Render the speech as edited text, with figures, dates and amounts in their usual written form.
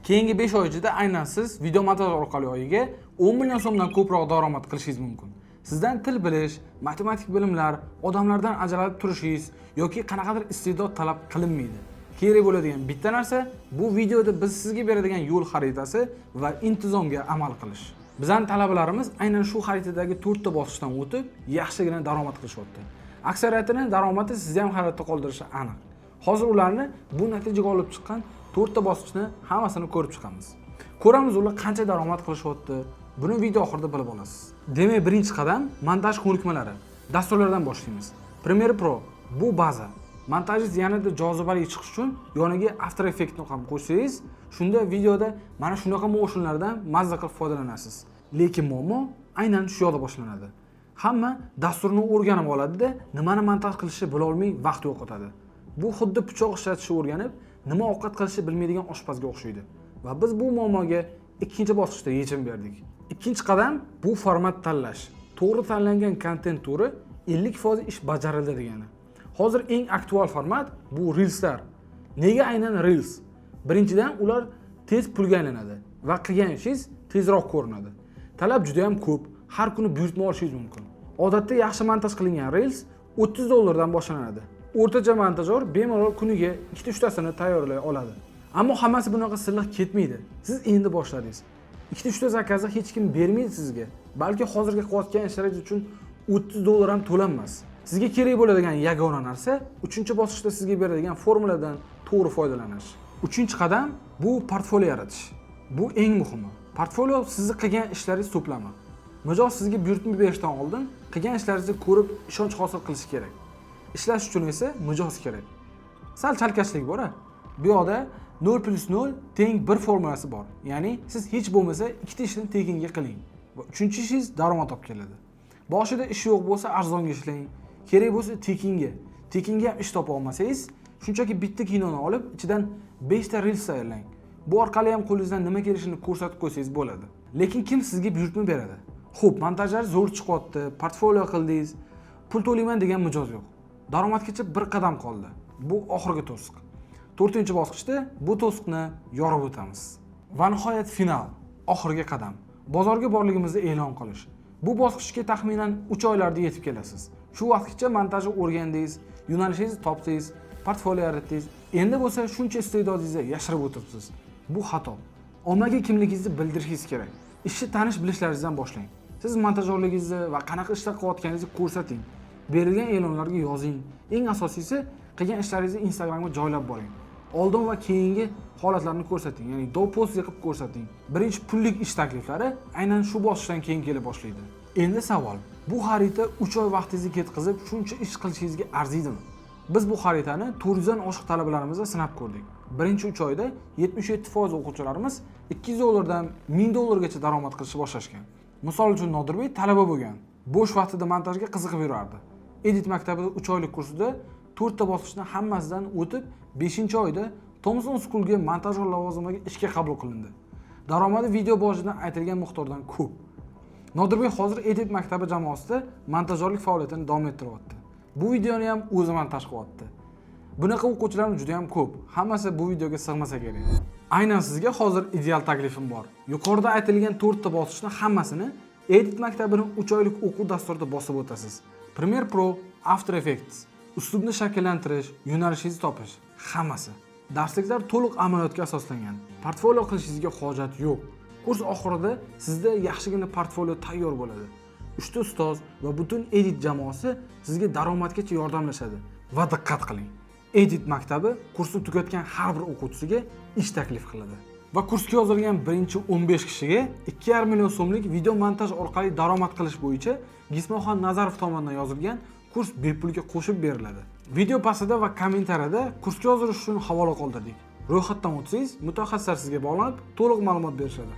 Keyingi 5 oy ichida aynan siz video montaj orqali oyiga 10 million so'mdan ko'proq daromad qilishingiz mumkin. Sizdan til bilish, matematik bilimlar, odamlardan ajralib turishingiz yoki qanaqadir iste'dod talab qilinmaydi. Kerak bo'ladigan bitta narsa bu videoda biz sizga beradigan yo'l xaritasi va intizomga amal qilish. Bizning talabalarimiz aynan shu xaritadagi to'rtta bosqichdan o'tib, yaxshigina daromad qilishyapti. Aksariyatini daromadi sizni ham hayratda qoldirishi aniq. Hozir ularni bu natijaga olib chiqqan to'rtta bosqichni hammasini ko'rib chiqamiz. Ko'ramiz, ular qancha daromad qilishyapti. Buni video oxirida bilib olasiz. Demak, birinchi qadam montaj ko'nikmalari. Dasturlardan boshlaymiz. Premiere Pro bu baza. Montajingiz yanada jozibali chiqishi uchun yoniga After Effectsni ham qo'shsangiz, shunda videoda mana shunaqa motionlardan mazza qilib foydalanasiz. Lekin muammo aynan shu yoqda boshlanadi. Hamma dasturni o'rganib oladida, nimani montaj qilishni bilolmay vaqt yo'qotadi. Bu xuddi pichoq ishlatishni o'rganib, nima ovqat qilishni bilmaydigan oshpazga o'xshaydi. Va biz bu muammoga ikkinchi bosqichda yechim berdik. Ikkinchi qadam bu format tanlash. To'g'ri tanlangan kontent turi 50% ish bajarildi degani. Hozir eng aktual format bu reelslar. Nega aynan reels? Birinchidan, ular tez pulga aylanadi va qilgan ishingiz tezroq ko'rinadi. Talab juda ham ko'p, har kuni buyurtma olishingiz mumkin. Odatda yaxshi montaj qilingan reels 30 dollardan boshlanadi. O'rtacha montajyor bemalol kuniga ikkita, uchtasini tayyorlay oladi. Ammo hammasi bunaqa silliq ketmaydi. Siz endi boshladingiz. Ikkita, uchta zakazni hech kim bermaydi sizga. Balki hozirgi qilayotgan ishlaringiz uchun 30 dollar ham to'lanmas. Sizga kerak bo'ladigan yagona narsa uchinchi bosqichda sizga beradigan formuladan to'g'ri foydalanish. Uchinchi qadam bu portfolio yaratish. Bu eng muhimi. Portfolio sizni qilgan ishlaringiz to'plami. Mijoz sizga buyurtma berishdan oldin qilgan ishlaringizni ko'rib, ishonch hosil qilishi kerak. Ishlash uchun esa mijoz kerak. Sal chalkashlik bor a. Bu yoqda 0 plyus 0 teng 1 formulasi bor. Ya'ni siz hech bo'lmasa ikkita ishni tekinga qiling va uchinchi ishingiz daromad olib keladi. Boshida ish yo'q bo'lsa, arzonga ishlang. Kerak bo'lsa, tekinga. Tekinga ham ish topa olmasangiz, shunchaki bitta kinoni olib, ichidan 5 ta reels tayyorlang. Bu orqali ham qo'lingizdan nima kelishini ko'rsatib qo'ysangiz bo'ladi. Lekin kim sizga buyurtma beradi? Xo'p, montajlar zo'r chiqyapti, portfolio qildingiz, pul to'layman degan mijoz yo'q. Daromadgacha bir qadam qoldi. Bu oxirgi to'siq. To'rtinchi bosqichda bu to'siqni yorib o'tamiz. Va nihoyat final, oxirgi qadam. Bozorga borligimizni e'lon qilish. Bu bosqichga taxminan 3 oylarda yetib kelasiz. Shu vaqtgacha montajni o'rgandingiz, yo'nalishingizni topdingiz, portfolio yaratdingiz. Endi bo'lsa shuncha iste'dodingizni yashirib o'tiribsiz. Bu xato. Ommaga kimligingizni bildirishingiz kerak. Ishni tanish bilishlaringizdan boshlang. Siz montajyorligingizni va qanaqa ishlar qilayotganingizni ko'rsating. Berilgan e'lonlarga yozing. Eng asosiysi, qilgan ishlaringizni Instagramga joylab boring. Oldin va keyingi holatlarni ko'rsating, ya'ni до после qilib ko'rsating. Birinchi pullik ish takliflari aynan shu bosqichdan keyin kela boshlaydi. Endi savol: bu xarita 3 oy vaqtingizni ketkazib, shuncha ish qilishingizga arziydimi? Biz bu xaritani 400 dan oshiq talabalarimizda sinab ko'rdik. Birinchi 3 oyda 77% o'quvchilarimiz 200 dollardan 1000 dollargacha daromad qilishni boshlashgan. Misol uchun, Nodirbek talaba bo'lgan. Bo'sh vaqtida montajga qiziqib yurardi. Edit maktabida 3 oylik kursida to'rtta bosqichni hammasidan o'tib, 5 oyda Thomson Schoolga montajyor lavozimiga ishga qabul qilindi. Daromadi video boshidan aytilgan miqdordan ko'p. Nodirbek hozir Edit maktabi jamoasida montajyorlik faoliyatini davom ettiryapti. Bu videoni ham o'zi montaj qilyapti. Bunaqa o'quvchilarimiz juda ham ko'p. Hammasi bu videoga sig'masa kerak. Aynan sizga hozir ideal taklifim bor. Yuqorida aytilgan to'rtta bosqichni hammasini Edit maktabining 3 oylik o'quv dasturida bosib o'tasiz. Premiere Pro, After Effects, uslubni shakllantirish, yo'nalishingizni topish, hammasi. Darsliklar to'liq amaliyotga asoslangan. Portfolio qilishingizga hojat yo'q. Kurs oxirida sizda yaxshigina portfolio tayyor bo'ladi. Uchta ustoz va butun Edit jamoasi sizga daromadgacha yordamlashadi. Va diqqat qiling. Edit maktabi kursni tugatgan har bir o'quvchisiga ish taklif qiladi. Va kursga yozilgan birinchi 15 kishiga 2,5 million so'mlik video montaj orqali daromad qilish bo'yicha Gismoxon Nazarov tomonidan yozilgan kurs bepulga qo'shib beriladi. Video pastida va kommentariyada kursga yozilish uchun havola qoldirdik. Ro'yxatdan o'tsangiz, mutaxassislar sizga bog'lanib, to'liq ma'lumot berishadi.